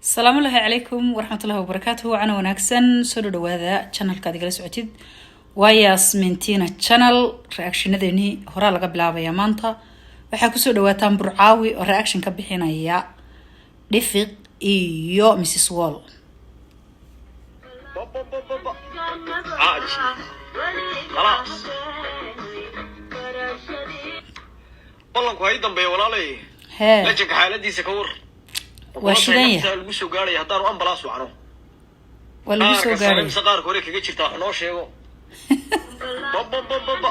Asalaamullaahi calaykum waraxmatullahi wabarakaatuhu. Wacana wanaagsan, soo dhowaada channelka aad igala socotid, waa Yasmintina Channel. Reactionadeenii horaa laga bilaabaya maanta. Waxaa kusoo dhawaataan Burcaawi oo reaction ka bixinaya Dhifiq iyo Mrs Wall. Ba. عادي خلاص، ballanku hay dambeeya, walaalay. Hee. Lejanka xaaladiisa ka war. Waa shidan yahay. Lagu soo gaaraya haddaanu ambalaas wacno. Waa lagu soo Qaarka sare gaaraya. Mise qaarka hore kaga jirtaa? Wax noo sheego. Ba ba ba ba ba.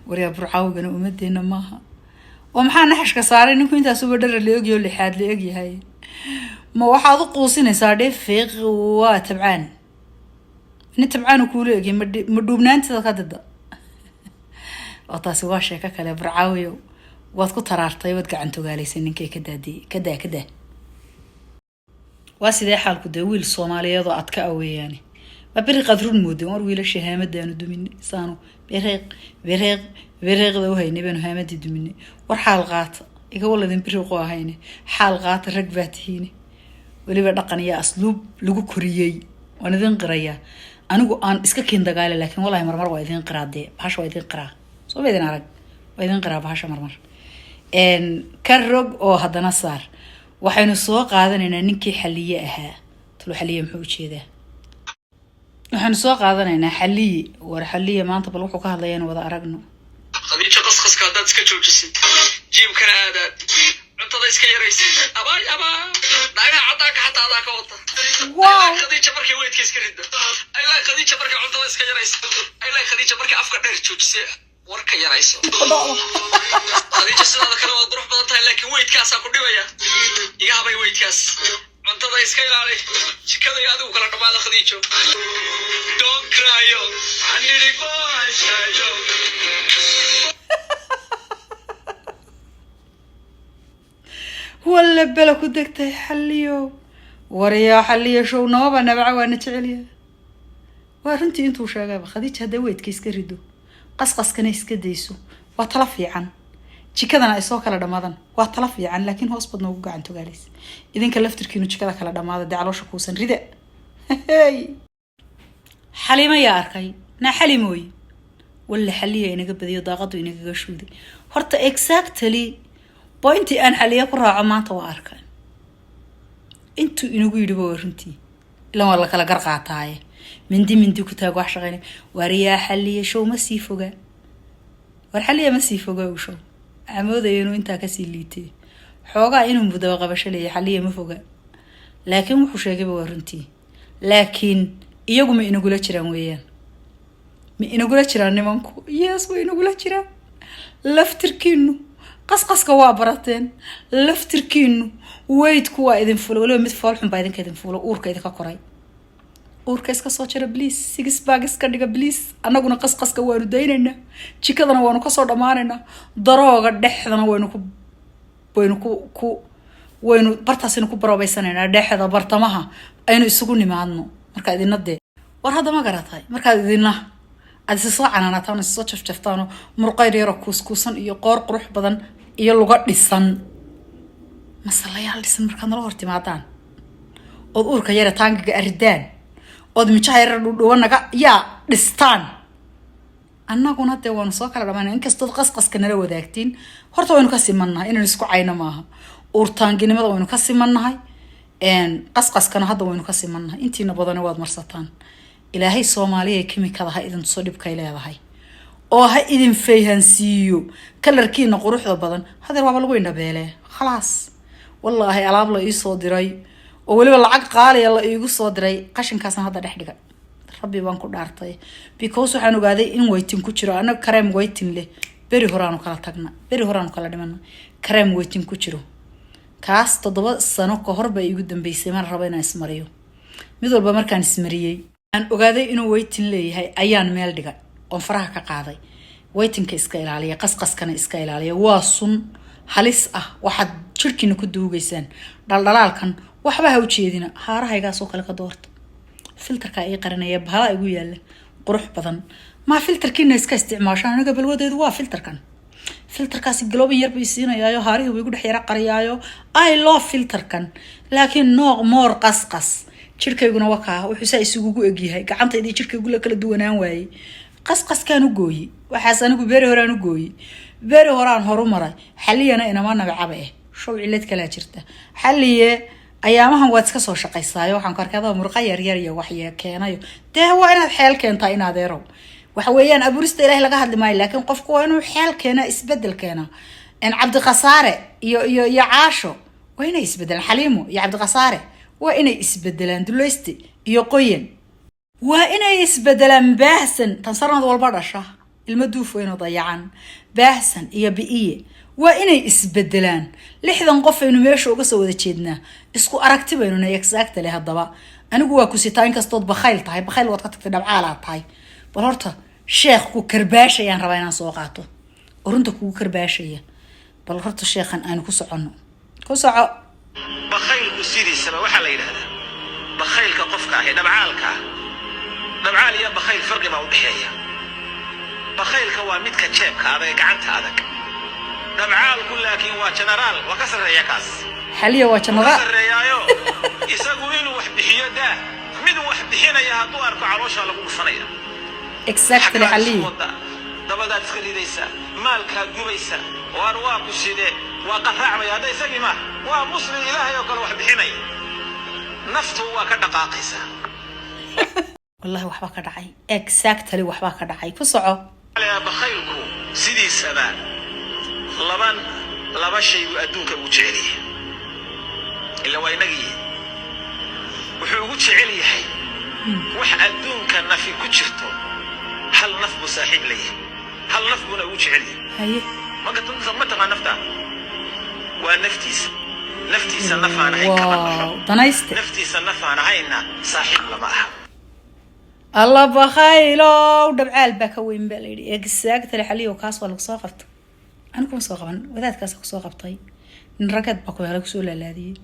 Waryaa, Burcaawigana umadeena maaha oo maxaa naxashka saaray ninku? Intaasuba dhara la ogyaho, lixaad la ogyahay. Ma waxaad u quusinaysaa Dhifiq? Waa tabcaan, nin tabcaan kuula egyahay. Ma dhuubnaanteeda ka dida oo taasi waa sheeko kale. Burcaawiyow, waad ku taraartay, waad gacan togaalaysay ninkay. Ka daadiyey, ka daa, ka daa. Waa sidee xaalku dee? Wiil Soomaaliyeed oo adka a weeyaane. Waa beriqaad run moodeen. War, wiilashii haamadaanu duminay, saanu beriiq beriiq beriiqda u haynay baanu haamadii duminay. War, xaal qaata, iga waladin beriiqu ahayne. Xaal qaata, rag baa tihiine. Weliba dhaqan iyo asluub lagu koriyey waan idin qirayaa. Anigu aan iska kiin dagaala, laakiin wallahi marmar waa idin qiraa dee. Bahasha waa idin qiraa, soo ma idin arag? Waa idin qiraa bahasha marmar. Ka rog oo haddana saar. Waxaynu soo qaadanaynaa ninkii Xaliye ahaa. Talo, Xaliye muxuu ujeedaa? Waxaynu soo qaadanaynaa Xaliye. War, Xaliye maanta bal wuxuu ka hadlayaa in wada aragno. Khadiijo, qasqaska haddaad iska joojisid, gymkana aadaad, cuntada iska yaraysid, abaay abaa, naagaha caddaanka xataa adaa ka wata. Wow. Khadiija markay weightka iska riddo, ilaa Khadiija markay cuntada iska yarayso, ilaa Khadiija markay afka dheer joojisay, warka yarayso. Khadiija, sidaada kale waad qurux badan tahay, laakiin weightkaasaa ku dhibaya. Iga habay weightkaas, cuntada iska ilaali, jikada iyo adigu kala dhamaada. Khadiijo, don't cry yo. Aniri boashayo. Walla bela ku degtay Xaliyo. Waryaa Xaliyo, show namaba nabaca, waana jecelyahay. Waa runtii intuu sheegayba. Khadiija hadday weightka iska rido, qasqaskana iska dayso, waa tala fiican. Jikadana ay soo kala dhamaadan, waa tala fiican. Laakiin hoos baad noogu gacan togaalaysa. Idinka laftirkiinu jikada kala dhamaada dee, caloosha kuusan rida. Hey, Xaliimo yaa arkay naa? Xalimooy, walla Xaliya inaga badiyo, daaqadu inagaga shuuday. Horta exactly pointii aan Xaliya ku raaco maanta waa arkay. Intuu inagu yidhiba waa runtii. Ilan waa la kala gar qaataaye. Mindi mindi ku taag, wax shaqeynay. Waryaa Xaliya, show ma sii fogaa? War, Xaliya ma sii fogaa? U show amoodaya inuu intaa kasii liitay, xoogaa inuu mudaba qabasho leeyahay. Xaliya ma foga, laakiin wuxuu sheegayba waa runtii. Laakiin iyagu ma inagula jiraan weeyaan? Ma inagula jiraan nimanku? Yes, way inagula jiraan. Laftirkiinu qasqaska waa barateen. Laftirkiinu weightku waa idin fulo. Waliba mid foolxun baa idinka idin fulo, uurka idinka koray. Uurka iska soo jira, please. Six pack iska dhiga, please. Annaguna qasqaska waanu daynaynaa, jikadana waanu kasoo dhammaanaynaa, darooga dhexdana waynu ku waynu bartaasaynu ku baroobeysanaynaa. Dhexda bartamaha aynu isugu nimaadno. Markaa idina dee, war hadda ma garatay? Markaad idina aad isa soo canaanataan, isa soo jafjaftaanoo murqayr yaroo kuuskuusan iyo qoor qurux badan iyo luga dhisan, masalayaal dhisan, markaad nala hor timaadaan ood uurka yara taangiga aridaan, ood mijaha yara dhudhuba naga yaa dhistaan, annaguna dee waanu soo kala dhamaana. Inkastood qasqaska nala wadaagtiin, horta waynu ka simannahay. Inaynu isku cayno maaha. Uurtaanginimada waynu ka simannahay, qasqaskana hadda waynu ka simannahay. Intiina badani waad marsataan. Ilaahay Soomaaliya kimikada ha idin tuso dhibkay leedahay oo ha idin fayhansiiyo kalarkiina quruxda badan. Hadeer waaba lagu indhabeelee, khalaas. Wallaahi alaab la iisoo diray oo weliba lacag qaaliya la iigu soo diray, qashinkaasna hadda dhex dhigay, Rabbi baan ku dhaartay, because waxaan ogaaday in whitening ku jiro. Annaga kareem whitening leh beri horaanu kala tagna, beri horaanu kala dhimana. Kareem whitening ku jiro kaas 7 sano ka hor baa iigu dambeysay. Mana rabo inaan ismariyo. Mid walba markaan ismariyey aan ogaaday inuu whitening leeyahay, ayaan meel dhigay oon faraha ka qaaday. Whiteningka iska ilaaliya, qasqaskana iska ilaaliya. Waa sun halis ah waxaad jirhkiina ku duugaysaan. Dhaldhalaalkan waxba ha ujeedina. Haarahaygaasoo kale ka doorta. Filterkaa ii qarinaya bahala igu yaala qurux badan. Maa filterkiina iska isticmaashaan? Aniga balwadeedu waa filterkan. Filterkaasi glowing yar bay siinayaayo, haarihii wuu igu dhex yara qariyaayo. I love filterkan, laakiin no more qasqas. Jirkayguna waa kaa, wuxuu saa isugugu egyahay. Gacantayda iyo jirkaygu la kala duwanaan waayey. Qasqaskaan u gooyey waxaas anigu beri horaan u gooyey, beri horaan horu maray. Xaliyana inama nabcaba eh, show cilad kalaa jirta. Xaliye, ayaamahan waad iska soo shaqaysaayo. Waxaan ku arkay adoo murqa yaryar iyo waxye keenayo. Dee waa inaad xeel keentaa, in adeerow. Waxa weeyaan, abuurista Ilahay laga hadli maayo, laakiin qofku waa inuu xeel keenaa, isbedel keenaa. Cabdiqasaare iyo Caasho waa inay isbedelaan. Xaliimo iyo Cabdiqasaare waa inay isbedelaan. Dulayste iyo Qoyan waa inay isbedelaan. Baahsan tan sanad walba dhasha ilmo duuf weyn oo dayacan. Baahsan iyo Bi'iye waa inay isbedelaan. 60 qof aynu meesha uga soo wada jeednaa, isku aragti baynu nay. Exactly. Haddaba anigu waa ku sitaa, inkastood bakhayl tahay. Bakhayl waad ka tagtay, dhabcaalaad tahay. Bal horta sheekh ku karbaashayaan rabaa inaan soo qaato oo runta kugu karbaashaya. Bal horta sheekhan aanu ku soconno, ku soco. Bakhaylku sidiisaba waxaa la yidhahdaa, bakhaylka qofka ahi, dhabcaalka ah, dhabcaal iyo bakhayl farqi baa u dhexeeya. Bakhaylka waa midka jeebka adag ee gacanta adag. Dhabcaalku laakiin waa generaal, waa ka sarreeya kaas. Xaliya waa ka janaraal. Sarreeyaayo isagu inuu wax bixiyo daa, mid wax bixinaya hadduu arko, calooshaa lagu dhufanaya. Exactly. Xaggaad isku Xaliya. wadda, dabadaad iska ridaysaa, maalkaad gubaysa. Waar waa ku sidee? Waa qaraacmaya hadda. Isagii maaha, waa Muslim Ilaahay oo kale wax bixinaya, naftu waa ka dhaqaaqaysaa. Wallahi waxbaa ka dhacay. Exactly, waxbaa ka dhacay. Ku soco. Bakhaylku sidiisaba laba shay buu adduunka ugu jecel yahay. Ila waa inagii. Wuxuu ugu jecel yahay wax adduunka nafi ku jirto, hal naf buu saaxiib leeyahay, hal naf buuna ugu jecel yahay. Haye. Ma taqaan nafta? Waa naftiisa. Naftiisa naf aan ahayn kama naxo. Wow, danayste. Naftiisa naf aan ahayna saaxiib lama aha. Alla bakhaylow, dhabcaal baa ka weyn baa layidhi. Exactly. Xaliyo, kaas waa lagu soo qabta. Anigu kuma soo qaban, wadaadkaasa kusoo qabtay. Nin rageed baa ku helay, kusoo laalaadiyey.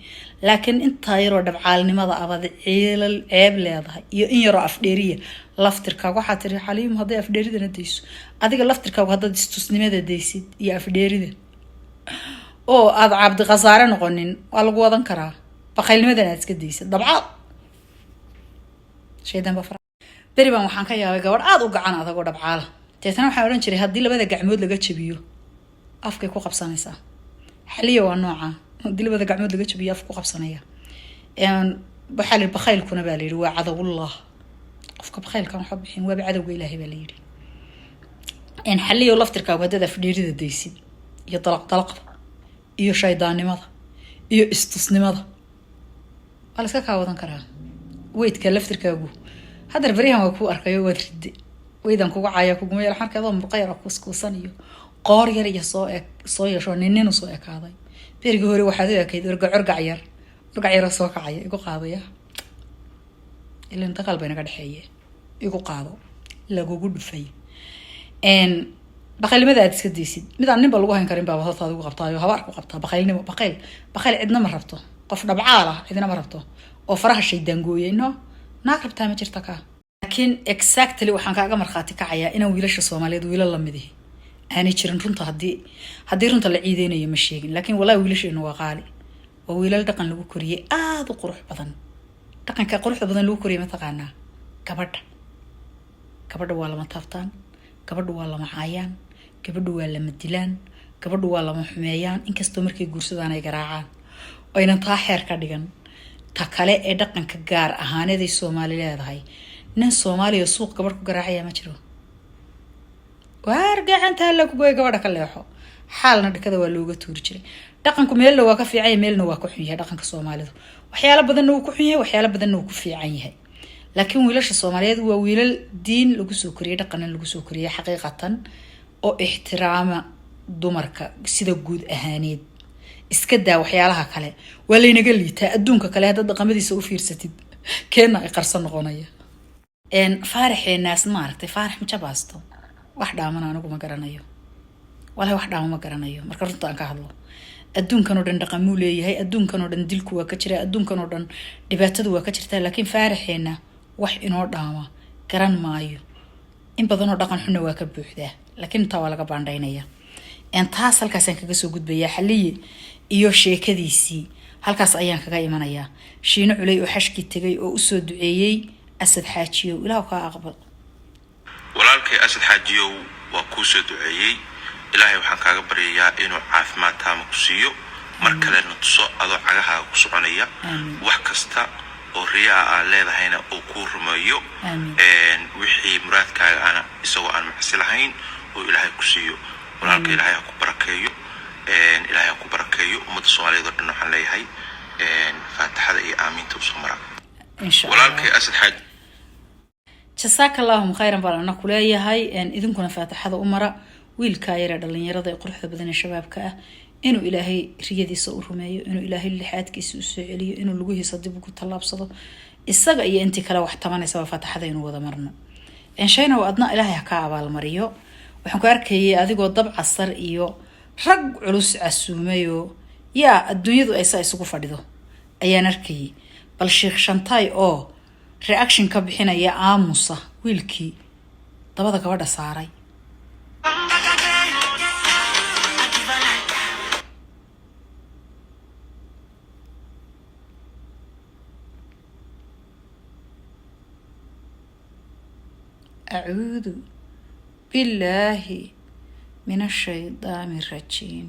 Laakiin intaa yaroo dhabcaalnimada abad ciilal ceeb leedahay iyo in yaroo afdheeriya laftirkaaga. Waxaa tiri Xaliim, hadday afdheeridana dayso, adiga laftirkaagu haddaad istusnimada daysid iyo afdheerida oo aad Cabdikhasaare noqonin, waa lagu wadan karaa. Bakhaylnimadan aad iska daysid, dabcaal shaydan baa fara. Beri baan waxaan ka yaabay gabadh aada u gacan adag oo dhabcaala. Deetana waxaan odhan jiray, haddii labada gacmood laga jabiyo, afkay ku qabsanaysaa. Xaliya waa nooca, haddii labada gacmood laga jabiyo, afka ku qabsanaya. Waxaa la yidhi, bakhaylkuna baa la yidhi waa cadowullah. Qofka bakhaylkan waxba bixin waaba cadowga Ilaahay baa la yidhi. Xaliyo, laftirkaagu haddaad afdheerida daysid iyo dalaq dalaqda iyo shaydaannimada iyo istusnimada, waa la iska kaa wadan karaa. Weydka laftirkaagu haddar baryahan waa kuu arkayo, waad ridde. Weydan kugu caaya kuguma yeel. Marka adoo murqa yar oo kuuskuusan iyo qoor yar iyo soo eg soo yeesho, nininu soo ekaaday. Berigii hore waxaad u ekayd orgac, orgac yar, orgac yaroo soo kacaya. Igu qaadaya, ilan dagaal bay naga dhexeeye. Igu qaado lagugu dhufay. Bakhaylnimada aad iska daysid, mid aan ninba lagu hayn karin baaba hortaada ugu qabtaayo, habaar ku qabtaa. Bakhaylnimo, bakhayl, bakhayl cidna ma rabto. Qof dhabcaal ah cidna ma rabto oo faraha shaydaan gooyay. No, naag rabtaa ma jirta kaa. Laakiin exactly, waxaan kaaga markhaati kacayaa inaan wiilasha Soomaaliyeed wiilal lamid ihi aanay jirin. Runta haddii runta la ciideynayo ma sheegin, laakiin wallahi wiilasheenu waa qaali. Waa wiilal dhaqan lagu koriyey aada u qurux badan. Dhaqanka quruxda badan lagu koriyey, mataqaanaa? Gabadha, gabadha waa lama taabtaan, gabadhu waa lama caayaan, gabadhu waa lama dilaan, gabadhu waa lama xumeeyaan. Inkastoo markay guursadaan ay garaacaan, aynan taa xeer ka dhigan. Ta kale ee dhaqanka gaar ahaaneed ay Soomaali leedahay, nin Soomaaliya suuq gabadh ku garaacaya ma jiro. Waar gacanta alla ku gooya, gabadha ka leexo. Xaalna dhakada waa looga tuuri jiray. Dhaqanku meelna waa ka fiican yahay, meelna waa ka xun yahay. Dhaqanka Soomaalidu waxyaalo badanna wuu ku xun yahay, waxyaalo badanna wuu ku fiican yahay. Laakiin wiilasha Soomaaliyeed waa wiilal diin lagu soo koriyey, dhaqanan lagu soo koriyey xaqiiqatan, oo ixtiraama dumarka sida guud ahaaneed. Iska daa waxyaalaha kale, waa laynaga liitaa adduunka kale. Haddaad dhaqamadiisa u fiirsatid, keenna ay qarsan noqonaya. Faaraxeenaas, maaragtay, Faarax majabaasto wax dhaaman anigu ma garanayo. Walahi wax dhaama ma garanayo. Marka runta aan ka hadlo, adduunkan oo dhan dhaqamuu leeyahay, adduunkan oo dhan dilku waa ka jira, adduunkan oo dhan dhibaatadu waa ka jirtaa, laakiin Faaraxeenna wax inoo dhaama garan maayo. In badanoo dhaqan xunna waa ka buuxdaa, laakiin intaa waa laga baandhaynaya. Taas halkaasaan kaga soo gudbayaa. Xaliye iyo sheekadiisii halkaas ayaan kaga imanayaa. Shiino Culey oo xashkii tegay oo usoo duceeyey Asad Xaajiyow, Ilaah kaa aqbal. Walaalkay Asad Xaajiyow, waa kuu soo duceeyey. Ilaahay waxaan kaaga baryayaa inuu caafimaad taama ku siiyo, mar kalena tuso adoo cagahaaga ku soconaya, wax kasta oo riya ah aad leedahayna uu kuu rumeeyo, wixii muraadkaaga ana isagoo aan macsi lahayn oo Ilaahay ku siiyo. Walaalka, Ilaahay ha ku barakeeyo, Ilaahay ha ku barakeeyo. Ummadda Soomaaliyeed oo dhan waxaan leeyahay faataxada iyo aamiinta usoo mara. Insha Allah. Walaalkay Asad Xaaji. Jasaaka Allahum khayran baan ana kuleeyahay. Idinkuna faatixada u mara wiilkaa yaree dhalinyarada ee quruxda badan ee shabaabka ah, inuu Ilaahay riyadiisa u rumeeyo, inuu Ilaahay lixaadkiisa usoo celiyo, inuu lugihiisa dib ugu tallaabsado, isaga iyo intii kale wax tabanaysaba faatixada inuu wada marno. Shayna adna Ilaahay ha kaa abaalmariyo. Waxaan ku arkayay adigoo dab casar iyo rag culus casuumayoo yaa adduunyadu ay saa isugu fadhido ayaan arkayay. Bal Sheekh Shantaay oo reaction ka bixinaya aamusa wiilkii dabada gabadha saaray. Acuudu billaahi min ashaydaani rajiim.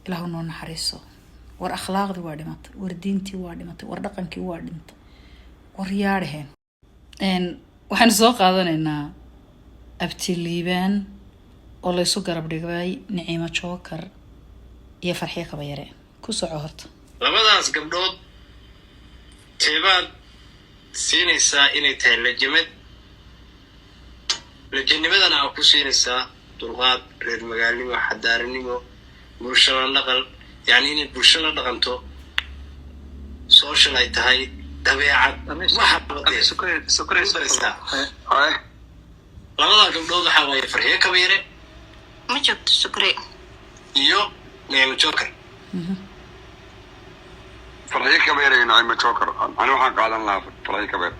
Ilaahu noo naxariiso. War akhlaaqdii waa dhimatay, war diintii waa dhimatay, war dhaqankii waa dhintay, war yaadhaheen. Waxaanu soo qaadanaynaa Abti Liibaan oo laysu garab dhigay Niciimo Jookar iyo Farxiyo Kabayare. Ku soco horta. Labadaas gabdhood teebaad siinaysaa inay tahay lajamad? Lajanimadana aa ku siinaysaa dulqaad, reer magaalnimo, xadaarinimo, bulsho la dhaqan, yacni inay bulsho la dhaqanto, social ay tahay, dabeecad waxa baraysaa. Labadaa gabdhood waxaa waaye Farxiyo Kabayare. Ma joogto Sukre. Iyo Nicmo Joker. Farxiyo Kabeer iyo Nacimo Joker, ani waxaan qaadan lahaa Farxiyo Kabeer.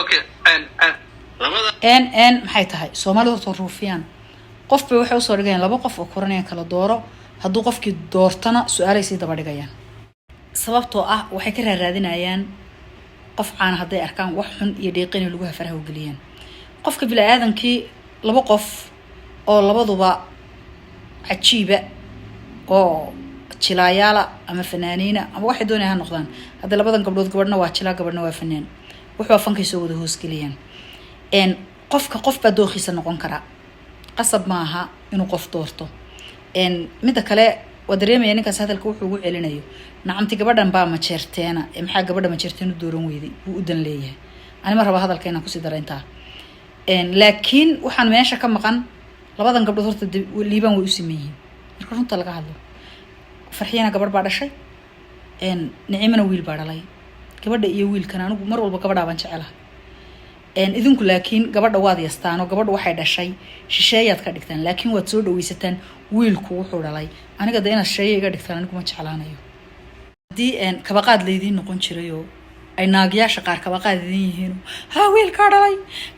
Okay. Labada N n maxay tahay Soomaalidu horta ruufiyaan? Qof bay waxay usoo dhigayaan laba qof oo koranayaan kala dooro. Hadduu qofkii doortana su-aalay sii daba dhigayaan, sababtoo ah waxay ka raaraadinayaan qof caana hadday arkaan wax xun iyo dhiiqin lagu hafaraha u geliyaan qofka bini-aadankii. Laba qof oo labaduba cajiiba oo jilaayaala ama fanaaniina ama waxay doonaya ha noqdaan, hadda labadan gabdhood gabadhna waa jilaa, gabadhna waa fanaan, wuxuu fankay soo wada hoosgeliyaan. Qofka qof baa dooqiisa noqon karaa, qasab maaha inuu qof doorto. Midda kale, waa dareemaya ninkaas hadalka wuxuu ugu celinayo nacamti gabadhan baa majeerteena ee maxaa gabadha majeerteen u dooran weyday buu u dan leeyahay. Ani ma raba hadalka inaan kusii dara intaa, laakiin waxaan meesha ka maqan labadan gabdhood horta Liibaan way u siman yihiin marka runta laga hadlo. Farxiyana gabadh baa dhashay, Nicimana wiil baa dhalay. Gabadha iyo wiilkan anigu mar walba gabadhaa baan jecelahay. Idinku laakiin gabadha waad yastaan oo gabadha waxay dhashay shisheeyaad ka dhigtaan, laakiin waad soo dhaweysataan wiilku wuxuu dhalay. Aniga de inaad shisheeye iga dhigtaan anigu ma jeclaanayo. Haddii kabaqaad laydiin noqon jirayoo ay naagyaasha qaar kabaqaad idin yihiin, ha wiilkaa dhalay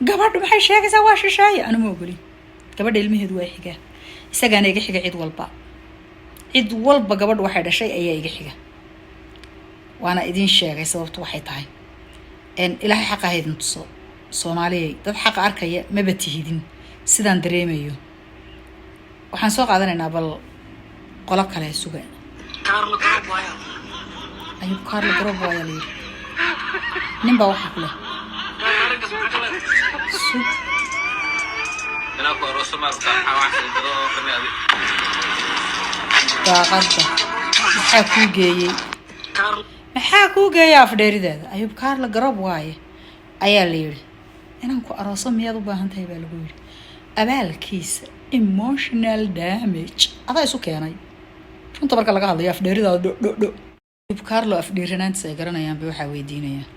gabadhu maxay sheegaysaa, waa shisheeye, anu ma ogolin. Gabadha ilmaheedu waa xigaa, isagaana iga xiga. Cid walba, cid walba gabadhu waxay dhashay ayaa iga xiga, waana idiin sheegay sababtu waxay tahay. Ilaahay xaqa ha idin tuso. Soomaaliyay, dad xaqa arkaya maba tihidin sidaan dareemayo. Waxaan soo qaadanaynaa bal qolo kale. Suga, Ayub Carlo Garob waayaa la yidhi. Nin baa waxaa ku leh sug. Inaa ku arooso maarta waxaa wax oo kamid adi. Daaqadda maxaa kuu geeyey? Maxaa kuu geeyay afdheeridaada? Ayub Carlo Garob waaye ayaa la yidhi. Inaan ku arooso miyaad u baahan tahay baa lagu yidhi. Abaalkiisa emotional damage adaa isu keenay runta marka laga hadlayo afdheeridaada dho dho dho. Ayub Carlo afdheeranaantiis ay garanayaan bay waxaa weydiinayaan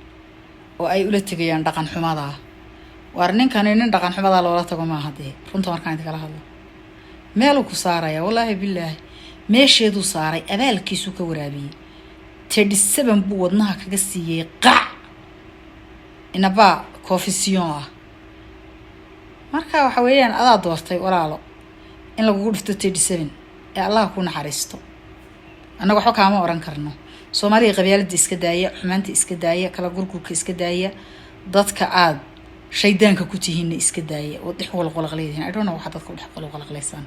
oo ay ula tegayaan dhaqan xumadaa. Waar ninkani nin dhaqan xumadaa loola tago maaha dee. Runta markaan idinkala hadlo, meeluu ku saaraya, wallaahi bilaahi, meesheeduu saaray, abaalkiisuu ka waraabiyey. 37 buu wadnaha kaga siiyey qac inabaa. Coefficient ah. Marka waxa weeyaan, adaa doortay, walaalo, in lagugu dhufto 37 ee Allaha ku naxariisto. Annaga waxba kaama oran karno. Soomaaliya, qabyaalada iska daaya, xumaanta iska daaya, kala gurgurka iska daaya, dadka aada shaydaanka ku tihiinna iska daaya oo dhex walqalaqleedihin. I don't know waxaad dadka u dhex walqalaqleysaan.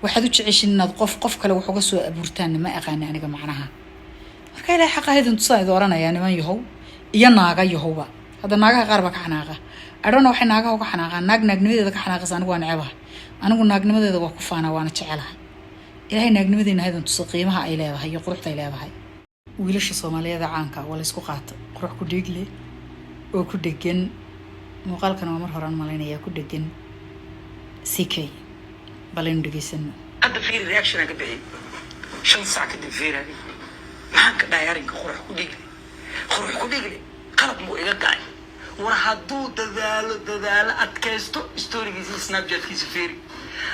Waxaad u jeceshin inaad qof qof kale wax uga soo abuurtaanna ma aqaani aniga macnaha. Marka Ilahay xaqa haydin tusaan idin oranayaa, niman yahow iyo naaga yahowba. Hadda naagaha qaar baa ka xanaaqa. I don't know waxay naagaha uga xanaaqaan. Naag naagnimadeeda ka xanaaqaysa anigu waa necebahay. Anigu naagnimadeeda waa ku faanaa, waana jecelahay. Ilahay naagnimadeena haydin tuso, qiimaha ay leedahay iyo quruxda ay leedahay. Wiilasha Soomaaliyeed caanka waa laysku qaata. Qurux ku Dhiigle oo ku dhegan muuqaalkan waa mar horaan malaynayaa, ku dhegan CK. Balaynu dhegeysano. Hadda fiiri, reaction aan ka bixiyey 5 sac kadib. Fiiradi maxaan ka dhahay arrinka Qurux ku Dhiigle? Qurux ku Dhiigle qalab muu iga gacay? War hadduu dadaalo, dadaalo, adkaysto, storygiisa, Snapchatkiisa fiiri.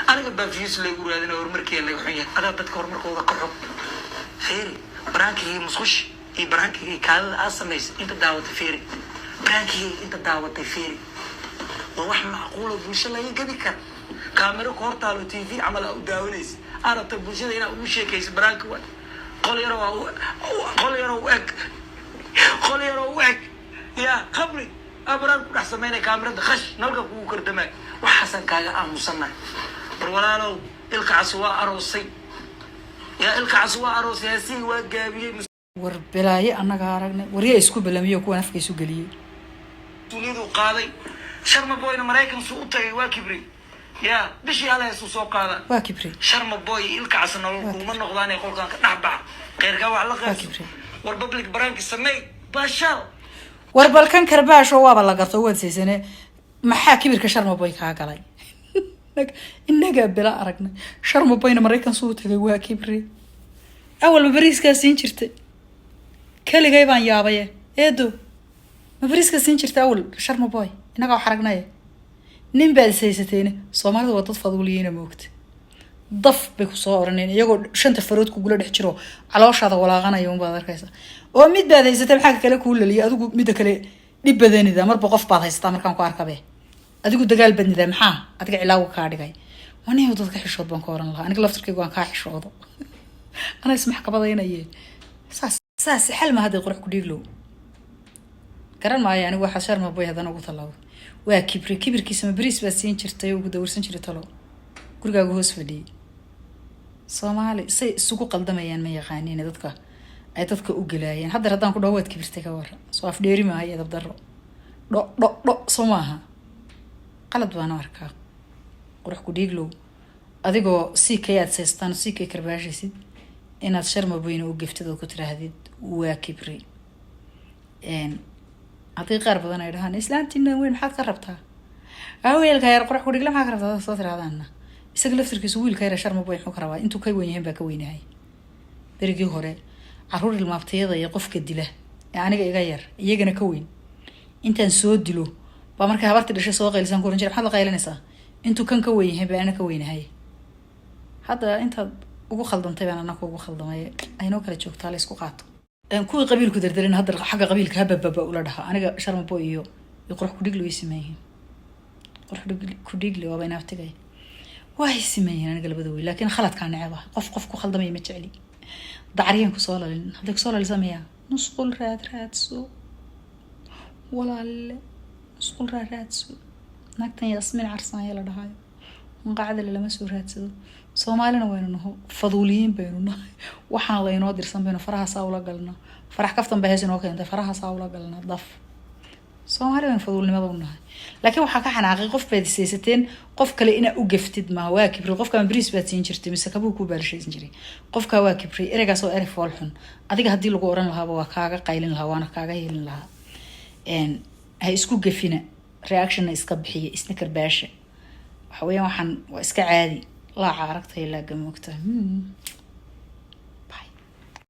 Aniga baa views laygu raadina, horumarkeeda laga xun yahay. Adaa dadka horumarkooda ka xog. Fiiri prank-igii musqush iyo prank-igii kaadada aad samaysay inta daawatay. Fiiri prank-igii inta daawatay. Fiiri, waa wax macquulo bulsho laga gadi kara. Kaamiro ku hortaalo, TV camal aa u daawanaysa, aa rabta bulshada inaa ugu sheekayso. Prank-i waay. Qol yaroo waa qol yaroo u eg, qol yaroo u eg yaa qabri aa prank ku dhex samaynaya, kaamirada khash nalka kugu kordamay. Waxaasaan kaaga aamusannahay. War walaalow, Ilkacas waa aroosay. Yaa Ilkacas waa aroosay, heesihii waa gaabiyey. War balaaye annaga aragnay. Waryaa isku balamiyo kuwan afka isu geliyey. Mas-uuliyaduu qaaday. Sharma Boyna Maraykan suu u tagay, waa kibray. Yaa bishii hal heesuu soo qaada. Waa kibray. Sharma Boy, Ilkacas nolol kuuma noqdaanay. Qolkan ka dhex baxa, kheyrkaa wax la Waa qaybso. Kibray. War public prank-i sameey, baashaal. War balkan karbaasho waaba la garto, waad saysane. Maxaa kibirka Sharma Boy kaa galay? Innagaa bila aragnay. Sharma Boyna Maraykan suu tagay, waa kibri. Awalba bariiskaa siin jirtay. Keligay baan yaabaye. Eedo, ma bariiskaa siin jirtay awal Sharma Boy? Innagaa wax aragnaye. Nin baad is haysateene. Soomaalida waa dad faduuliyeyna, moogta. Daf bay kusoo oraneen iyagoo shanta farood kugula dhex jiro, calooshaada walaaqanaya unbaad arkaysa. Oo mid baad haysatay, maxaa kale kuu laliyay? Adigu midda kale dhib badanida, marba qof baad haysataa. Markaan ku arkabe, adigu dagaal badnida. Maxaa adiga cilaaga kaa dhigay? Waniyo dadka xishood baan ka oran lahaa. Aniga laftarkaygu waan kaa xishoodo, anaa ismaxkabadaynaye. Saas saas xal ma hadday. Qurux ku Dhiiglow, garan maayo anigu waxaa Sharma Boy haddana ugu tallaabay. Waa kibri. Kibirkiisa ma bariis baad siin jirtay oo ugu dawarsan jiray? Talo gurigaagu hoos fadhiyey. Soomaali say isugu qaldamayaan ma yaqaaniin. Dadka ay dadka u gelaayeen. Haddeer haddaan ku dhaho waad kibirtay, ka waran? Soo afdheeri maayo, edab daro, dho dho dho soo maaha. Qalad baan u arkaa. Qurux ku Dhiiglow, adigoo si kay aad saystaan, si kay karbaashaysid, inaad Sharma Boyna u geftid oo ku tiraahdid waa kibri. Haddii qaar badan ay dhahaan, "Islaantiina weyn maxaad ka rabtaa? Wiilka yar Qurux ku Dhigle maxaa ka rabtaa?" Soo tiraahdaana, isaga laftirkiisu wiilka yar Sharma Boy muxuu ka rabaa? Intuu ka weyn yahay baa ka weynahay. Berigii hore caruur ilmaabtayada iyo qofka dila ee aniga iga yar, iyagana ka weyn, intaan soo dilo baa markay habartii dhashay soo qaylisaan ku oran jiray, "Maxaad la qaylinaysaa? Intuu kan ka weyn yahay baa ana ka weynahay." Hadda intaad ugu khaldantay baan anaka ugu khaldamay. Aynoo kala joogtaa, la isku qaato. Kuwii qabiilku dardarin hadda xagga qabiilka habababa ula dhaha. Aniga Sharma Boy iyo Qurux Kudhigli way siman yihiin. Qurux Kudhigli waaba inaaftigay, way siman yihiin aniga labada wey. Laakiin khaladkaa neceb ah. Qof qof ku khaldamaya ma jecli. Dacariyaan kusoo lalin. Hadday kusoo lalisa miyaa nusqul raad raadso, walaalle, nusqul raad raadso. Naagtan Yaasmiin Carsaanya la dhahayo manqacdale lama soo raadsado. Soomaalina waynu naho, faduuliyiin baynu nahay. Waxaan laynoo dirsan baynu farahaasaa ula galnaa. Farax kaftan baa hees inoo keentay. Farahaasaa ula galnaa daf. Soomaali baynu faduulnimada u nahay. Laakiin waxaa ka xanaaqay, qof baad isaysateen, qof kale inaa u gaftid maaha. Waa kibri. Qofkaan bariis baad siin jirtay mise kabuu kuu baalishaysan jiray? Qofkaa waa kibray. Ereygaas oo erey fool xun. Adiga haddii lagu oran lahaaba waa kaaga qaylin lahaa, waana kaaga helin lahaa. Ha isku gafina, reactionna iska bixiya, isna karbaasha. Waxa weeyaan, waxaan waa iska caadi. Laaca aragtay, laaga moogta.